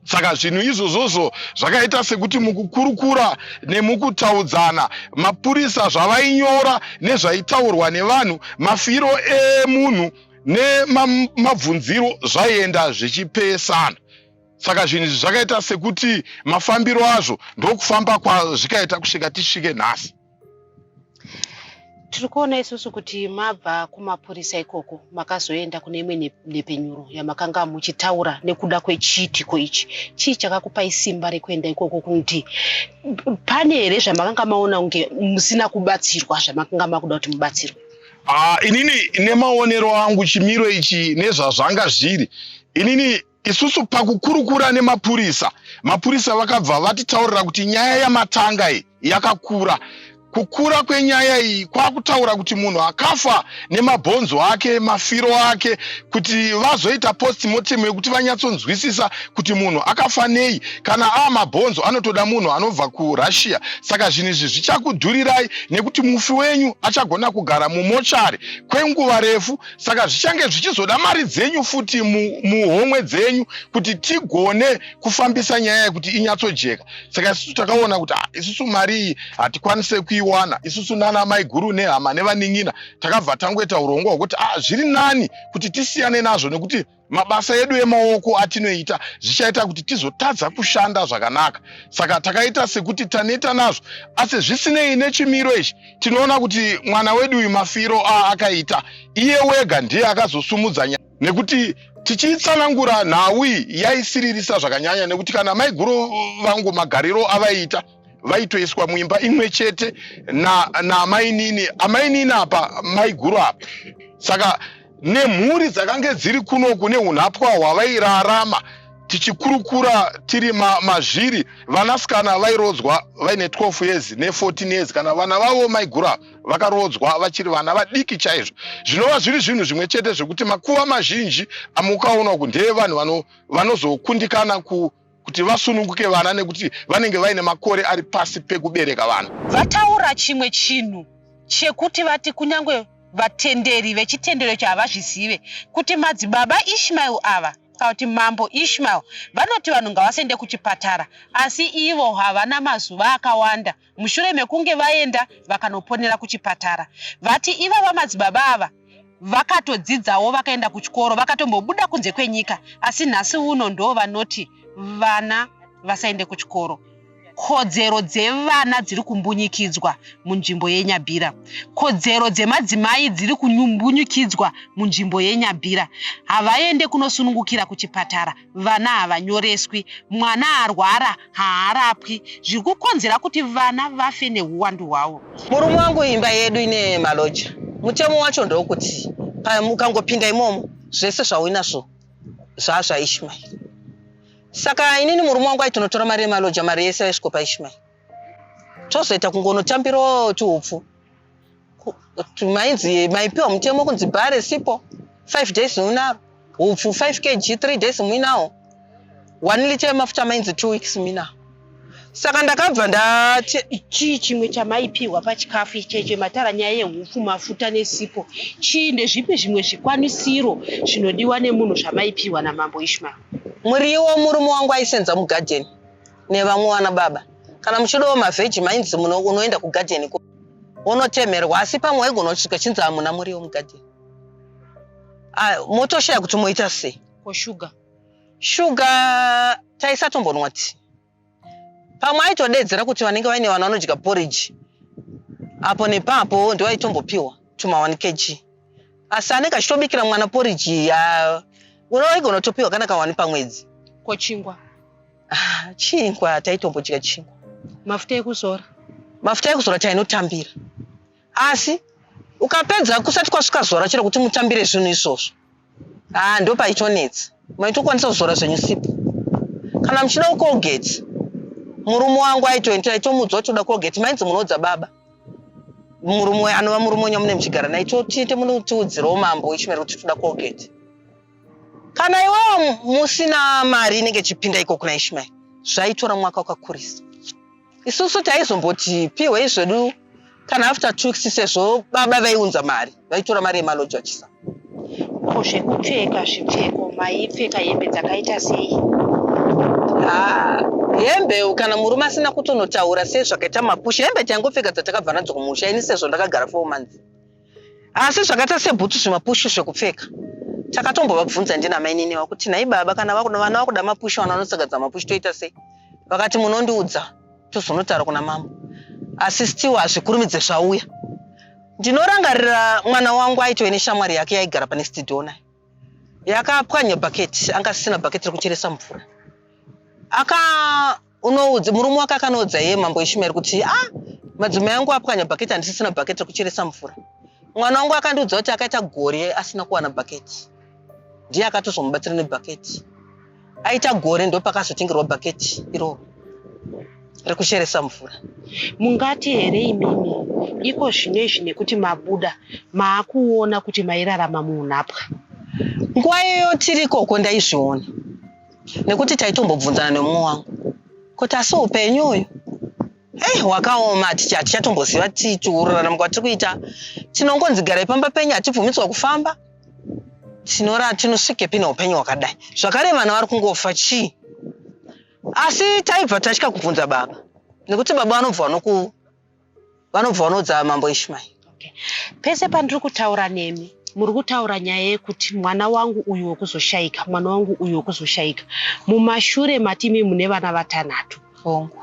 Saka zvinhu izvozvozvo zvakaita sekuti mukukurukura nemukutaudzana, mapurisa zvavainyora nezvaitaurwa nevanhu, mafiro emunhu nemabvunziro zvaienda zvichipesana. Saka zvinhu izvi zvakaita sekuti mafambiro azvo ndokufamba kwazvikaita kusvika tisvike nhasi. Tiri kuona isusu kuti mabva kumapurisa ikoko makazoenda kune imwe nhepfenyuro yamakanga muchitaura nekuda kwechiitiko ichi. Chii chakakupai simba rekuenda ikoko, kuti pane here zvamakanga maona kunge musina kubatsirwa zvamakanga makuda kuti mubatsirwe? Ah, inini nemaonero angu chimiro ichi nezvazvanga zviri, inini Isusu pakukurukura nemapurisa, mapurisa vakabva vatitaurira kuti nyaya yamatanga iyi yakakura. Kukura kwenyaya iyi kwakutaura kuti munhu akafa nemabhonzo ake, mafiro ake, kuti vazoita postmortem yekuti vanyatsonzwisisa kuti munhu akafa nei. Kana aa mabhonzo anotoda munhu anobva kuRussia. Saka zvinhu izvi zvichakudhurirai nekuti mufi wenyu achagona kugara mumochari kwenguva refu. Saka zvichange zvichizoda mari dzenyu futi muhomwe dzenyu kuti tigone kufambisa nyaya yekuti inyatsojeka. Saka isusu takaona kuti ah, isusu mari iyi hatikwanise kuiwana isusu nana maiguru nehama nevanin'ina. Takabva tangoita urongwa hwekuti ah, zviri nani kuti tisiyane nazvo nekuti mabasa edu emaoko atinoita zvichaita kuti tizotadza kushanda zvakanaka. Saka takaita sekuti taneta nazvo, asi zvisinei nechimiro ichi tinoona kuti mwana wedu uyu mafiro aakaita iye wega ndiye akazosumudza nyaya, nekuti tichitsanangura nhau iyi yaisiririsa zvakanyanya, nekuti kana maiguru vangu magariro avaiita vaitoiswa muimba imwe chete naamainini, amainini apa maiguru apa. Saka nemhuri dzakange dziri kunoku neunhapwa hwavairarama tichikurukura tiri mazviri, vanasikana vairodzwa vaine 12 years ne14 years, kana vana vavo maiguru ava vakarodzwa vachiri vana vadiki chaizvo, zvinova zviri zvinhu zvimwe chete zvekuti makuva mazhinji amukaona uku ndeevanhu vanozokundikana kuti vasununguke vana nekuti vanenge vaine makore ari pasi pekubereka vana. Vataura chimwe chinhu chekuti vati kunyange vatenderi vechitendero icho havazvizive kuti madzibaba Ishmael ava kana kuti mambo Ishmael vanoti vanhu ngavasaende kuchipatara, asi ivo havana mazuva akawanda mushure mekunge vaenda vakanoponera kuchipatara. Vati ivava madzibaba ava vakatodzidzawo vakaenda kuchikoro vakatombobuda kunze kwenyika, asi nhasi uno ndo vanoti vana vasaende kuchikoro. Kodzero dzevana dziri kumbunyikidzwa munzvimbo yeNyabira. Kodzero dzemadzimai dziri kumbunyikidzwa munzvimbo yeNyabira. Havaende kunosunungukira kuchipatara, vana havanyoreswi, mwana arwara haarapwi, zviri kukonzera kuti vana vafe nehuwandu hwavo. Murume wangu imba yedu ine maloja. Mutemo wacho ndokuti ukangopinda imomo zvese zvauinazvo zvazvaIshmael. Saka inini murume wangu aitonotora mari yemaloja, mari yese yaisviko paIshmael. Tozoita kungonotambirawo tuhupfu. Mainzi maipiwa mutemo kunzi bhare sipo 5 days unaro, hupfu 5 kg 3 days muinawo, 1 liter yemafuta mainzi 2 weeks muinawo. Saka ndakabva ndati Chii chimwe chamaipiwa pachikafu icheche? Matara nyaya yehupfu, mafuta nesipo. Chii ndezvipi zvimwe zvikwanisiro zvinodiwa nemunhu zvamaipiwa namambo Ishmael? Muriwo murume wangu aisenza mugadheni nevamwe vana baba. Kana muchidawo mavheji mainzi unoenda kugadheni wonotemerwa, asi pamwe waigona kusvika chinzi hamuna muriwo mugadheni. Motoshaya kuti moita sei. Ko shuga? Shuga taisatombonwa tii. Pamwe aitodedzera kuti vanenge vaine vana vanodya porridge apo nepapo ndiwaitombopiwa tuma 1 kg, asi anenge achitobikira mwana porridge ya unoigona kutopiwa kana kawani pamwedzi. Ko chingwa? Chingwa taitombodya chingwa. Mafuta ekuzora? Mafuta ekuzora tainotambira, asi ukapedza kusati kwasvika zuva racho rekuti mutambire zvinhu izvozvo, ndopaitonetsa. Maitokwanisa kuzora zvenyu sipo. Kana muchida Colgate, murume wangu aitomuudza kuti toda Colgate, mainzi munoudza baba. Murume anova murume wenyu mune muchigara naye, tiite munotiudzirawo mambo Ishmael kuti toda Colgate. Kana iwewo musina mari inenge ichipinda iko kuna Ishmael, zvaitora mwaka wakakurisa. Isusu taizomboti pihwei zvedu kana after 2 weeks, sezvo baba vaiunza mari, vaitora mari yemaloji vachisa. Ko zvekupfeka zvipfeko, maipfeka hembe dzakaita sei? Hembe kana murume asina kutonotaura sezvakaita mapushi, hembe taingopfeka dzatakabva nadzo kumusha, ini sezvo ndakagara 4 months. Asi zvakaita sebhutsu zvimapushi zvekupfeka takatombovabvunza ndina mainini vakuti nhai baba, kana vana vakuda mapushi, vana vanotsagadza mapushi toita sei? Vakati munondiudza tozonotaura kuna mambo, asi still hazvikurumidze zvauya. Ndinorangarira mwana wangu aitove neshamwari yake yaigara pane door naye, yakapwanya bhaketi, anga asisina bhaketi rekucheresa mvura. Aka unoudza murume wake akanoudza iye mambo Ishmael kuti madzimai angu apwanya bhaketi, handisisina bhaketi rekucheresa mvura. Mwana wangu akandiudza kuti akaita gore asina kuwana bhaketi, ndiye akatozomubatsira nebhaketi. Aita gore ndopakazotengerwa bhaketi iroro rekucheresa mvura. Mungati here imimi iko zvino izvi nekuti mabuda maakuona kuti mairarama muunhapwa? Nguva iyoyo tiri ikoko ndaizviona nekuti taitombobvunzana nemumwe wangu kuti asi upenyu uyu Hey, hwakaoma hatichatomboziva tichiurarama kwatiri kuita. Tinongonzi garai pamba penyu, hatibvumidzwa kufamba. Tinora tinosvikepi neupenyu hwakadai? Zvakare vana vari kungofa chii? Asi taibva tatya kubvunza baba nekuti baba vanobva vanoku vanobva vanoudza mambo Ishmael. Okay. Pese pandiri kutaura nemi muri kutaura nyaya yekuti mwana wangu uyu wekuzoshaika, mwana wangu uyu wekuzoshaika. Mumashure matimi mune vana vatanhatu.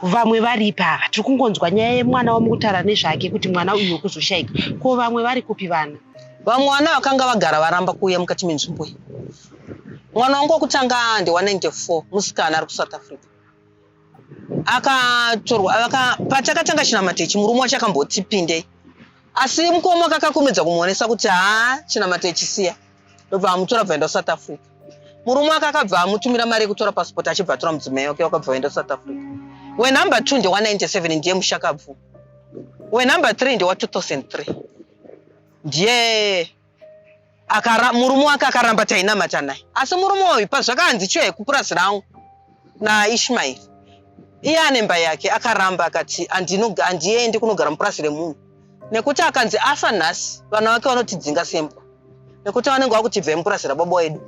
Vamwe varipi ava? Tiri kungonzwa nyaya yemwana wamukutaura nezvake kuti mwana uyu wekuzoshaika. Ko vamwe vari kupi vana? Vamwe vana vakanga vagara varamba kuuya mukati menzvimbo iyi. Mwana wangu wekutanga ndewa 94 musikana ari kuSouth Africa. Akatorwa vaka, patakatanga chinamato ichi murume wacho akamboti pindei asi mukoma wake akakurumidza kumuonesa kuti haa chinamato ichi siya ndobva amutora bva enda kusouth africa murume wake akabva amutumira mari yekutora passport achibva atora mudzimai wake wakabva vaenda kusouth africa wenumber 2 ndewa 97 ndiye mushakabvu wenumber 3 ndewa 2003 ndiye akara murume wake akaramba tainamata naye asi murume uyu pazvakanzi chiuya kupurazi rangu naishmaeri iye ane mba yake akaramba akati handiendi kunogara mupurazi remunhu nekuti akanzi afa nhasi vana vake vanotidzinga sembwa nekuti vanenge vakutibvai mupurazi rababa wedu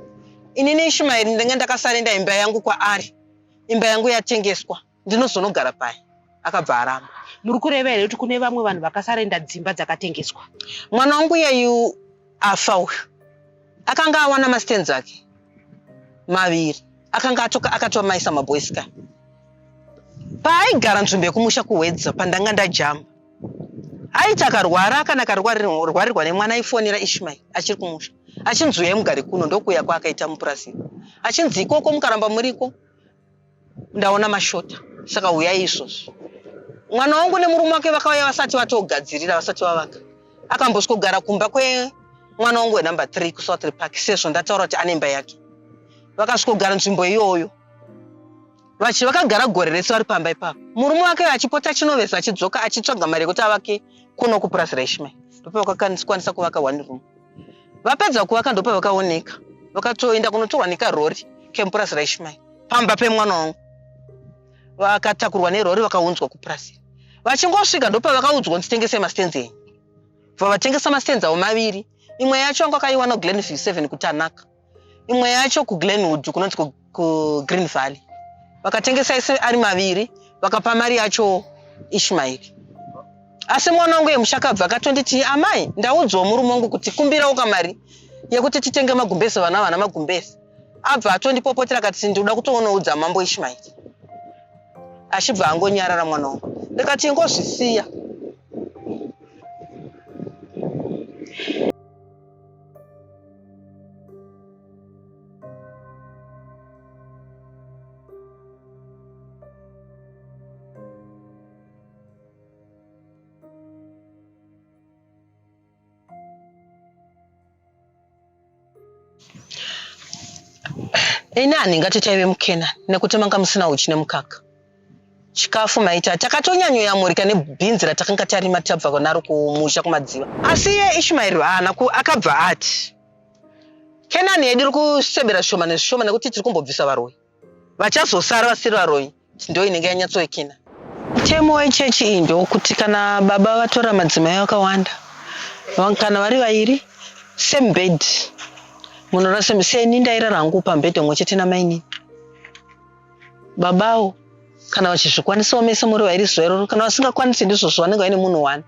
inini ishmaeri ndenge ndakasarenda imba yangu kwaari imba yangu yatengeswa ndinozonogara pai akabva aramba. Muri kureva here kuti kune vamwe vanhu vakasarenda dzimba dzakatengeswa? Mwana wangu iyeyu afa uyu akanga awana mastands ake maviri akanga akatomaisa maboys ka paaigara nzvimbo yekumusha kuhwedza pandanga ndajamba aiti akarwara kana akarwarirwa nemwana aifonera ishmael achiri kumusha achinzi uyai mugare kuno ndokuuya kwaakaita mupurasini achinzi ikoko mukaramba muriko ndaona mashota saka huyai izvozvi mwana wangu nemurume wake vakauya vasati vatogadzirira vasati vavaka akambosvikogara kumba kwemwana wangu wenumber 3 kusouth park sezvo ndataura kuti ane imba yake vakasvikogara nzvimbo iyoyo vachi vakagara gore rese vari pamba ipapo murume wake achipota achinovesa achidzoka achitsvaga mari yekuti avake kuno kupurazi raishmael ndopavakakwanisa kuvaka one room Vapedza kuvaka ndopavakaoneka vakatoenda kunotorwa nekarori kemupurazi raIshmael pamba pemwana wangu. Vakatakurwa nerori vakaunzwa kupurazi. Vachingosvika ndopavakaudzwa kunzi tengesai mastands enyu. Bva vatengesa mastands avo maviri. Imwe yacho vanga vakaiwana kuGlenview 7 kuTanaka. Imwe yacho kuGlenwood kunonzi kuGreen Valley. Vakatengesa ese ari maviri vakapa mari yacho Ishmael. Asi mwana wangu yemushakabvu akatonditi amai ndaudzwawo murume wangu kuti kumbirawo kamari yekuti titenge magumbezi vana vana magumbezi. Abva atondipopotera akati ndinoda kutoonoudza mambo Ishmael. Achibva angonyarara mwana wangu. Ndikati ingozvisiya. Ini handingati taive muKenani nekuti manga musina uchi nemukaka. Chikafu maita takatonyanyoyamurika nebhinzi ratakanga tarima tabva naro kumusha kumadziva. Asi iye Ishmaeri haana akabva ati Kenani yedu iri kusebera zvishoma nezvishoma nekuti tiri kumbobvisa varoyi. Vachazosara vasiri varoyi ndo inenge yanyatsoekena. Mutemo wechechi iyi ndewokuti kana baba vatora madzimai vakawanda, kana vari vairi, same bed, munorara same seni ndairara hangu pamubhedha umwe chete namainini. Babawo kana vachizvikwanisawo mese muri vairi zuva iroro, kana vasingakwanisi ndizvozvo vanenge vaine munhu one.